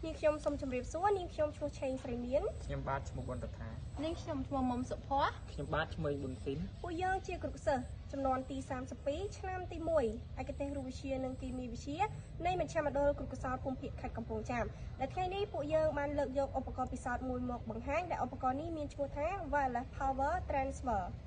នាងខ្ញុំសូមជម្រាបសួរនាងខ្ញុំឈ្មោះឆេងស្រីមាន ខ្ញុំបាទឈ្មោះប៊ុនរដ្ឋា នាងខ្ញុំឈ្មោះមុំសុភ័ក្រ ខ្ញុំបាទឈ្មោះប៊ុនស៊ីន ពួកយើងជាគ្រុសិស្សចំនួនទី32ឆ្នាំទី1ឯកទេសរូបវិទ្យានិងគីមីវិទ្យានៃមជ្ឈមណ្ឌលគ្រុកោសលភូមិភាគខេត្តកំពង់ចាមដែលថ្ងៃនេះពួកយើងបានលើកយកឧបករណ៍ពិសោធន៍មួយមកបង្ហាញដែលឧបករណ៍នេះមានឈ្មោះថា Wireless Power Transfer។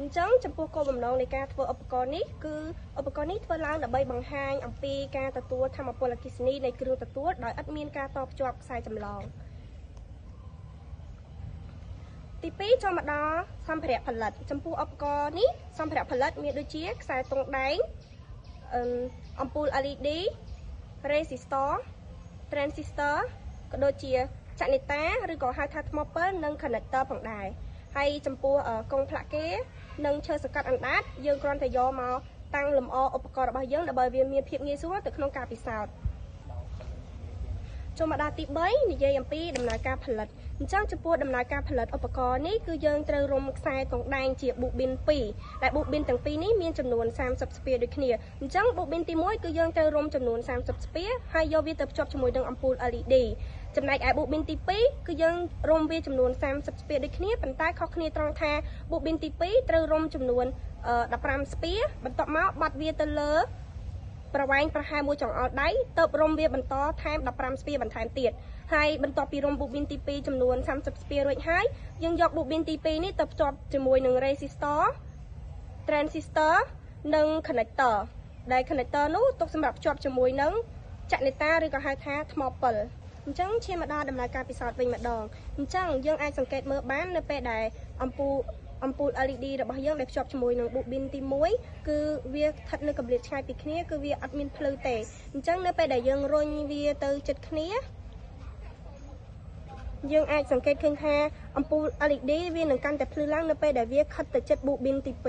អញ្ចឹងចំពោះគោលបំណងនៃការធ្វើឧបករណ៍នេះគឺឧបករណ៍នេះធ្វើឡើងដើម្បីបង្ហាញអំពីការទទួលថាមពលអគ្គិសនីនៃគ្រឿងទទួលដោយឥតមានការតភ្ជាប់ខ្សែចម្លងទី2ចូលមកដល់សម្ភារៈផលិតចំពោះឧបករណ៍នេះសម្ភារៈផលិតមានដូចជាខ្សែទង់ដែងអំពូល LED resistor transistor ក៏ដូចជាចនិតាឬក៏ហៅថាថ្មពិលនិង connector ផងដែរហើយចំពោះកុងផ្លាកគេនិងឈើសង្កត់អណ្ដាតយើងគ្រាន់តែយកមកតាំងលម្អឧបករណ៍របស់យើងដើម្បីវាមានភាពងាយស្រួលទៅក្នុងការពិសោធន៍ចូលមកដល់ទី3និយាយអំពីដំណើរការផលិតអញ្ចឹងចំពោះដំណើរការផលិតឧបករណ៍នេះគឺយើងត្រូវរុំខ្សែទង់ដែងជាប៊ូប៊ីន2ដែលប៊ូប៊ីនទាំងពីរនេះមានចំនួន30ស្ពាដូចគ្នាអញ្ចឹងប៊ូប៊ីនទី1គឺយើងត្រូវរុំចំនួន30ស្ពាហើយយកវាទៅភ្ជាប់ជាមួយនឹងអំពូល LED ចំណែកឯប៊ូប៊ីនទី2គឺយើងរុំវាចំនួន30ស្ពាដូចគ្នាប៉ុន្តែខុសគ្នាត្រង់ថាប៊ូប៊ីនទី2ត្រូវរុំចំនួន15ស្ពាបន្ទាប់មកបាត់វាទៅលើប្រវែងប្រហែលមួយចង្អុលដៃទៅរុំវាបន្តថែម15ស្ពាបន្ថែមទៀតហើយបន្ទាប់ពីរុំប៊ូប៊ីនទី2ចំនួន30ស្ពារួចហើយយើងយកប៊ូប៊ីនទី2នេះទៅភ្ជាប់ជាមួយនឹង resistor transistor និង connector ដែល connector នោះទុកសម្រាប់ភ្ជាប់ជាមួយនឹងចនិតាឬក៏ហៅថាថ្មពិលអញ្ចឹងឈានមកដល់ដំណើរការពិសោធន៍វិញម្ដងអញ្ចឹងយើងអាចសង្កេតមើលបាននៅពេលដែលអំពូល LED របស់យើងដែលភ្ជាប់ជាមួយនឹងប៊ូប៊ីនទី1គឺវាស្ថិតនៅកម្រិតឆ្ងាយពីគ្នាគឺវាអត់មានភ្លឺទេអញ្ចឹងនៅពេលដែលយើងរុញវាទៅជិតគ្នាយើងអាចសង្កេតឃើញថាអំពូល LED វានឹងកាន់តែភ្លឺឡើងនៅពេលដែលវាខិតទៅជិតប៊ូប៊ីនទី2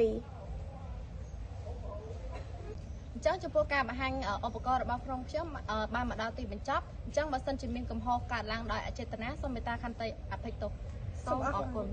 អញ្ចឹងចំពោះការបង្ហាញឧបករណ៍របស់ក្រុមខ្ញុំបានមកដល់ទីបញ្ចប់អញ្ចឹងបើសិនជាមានកំហុសកើតឡើងដោយអចេតនាសូមមេត្តាខន្តីអភ័យទោសសូមអរគុណ។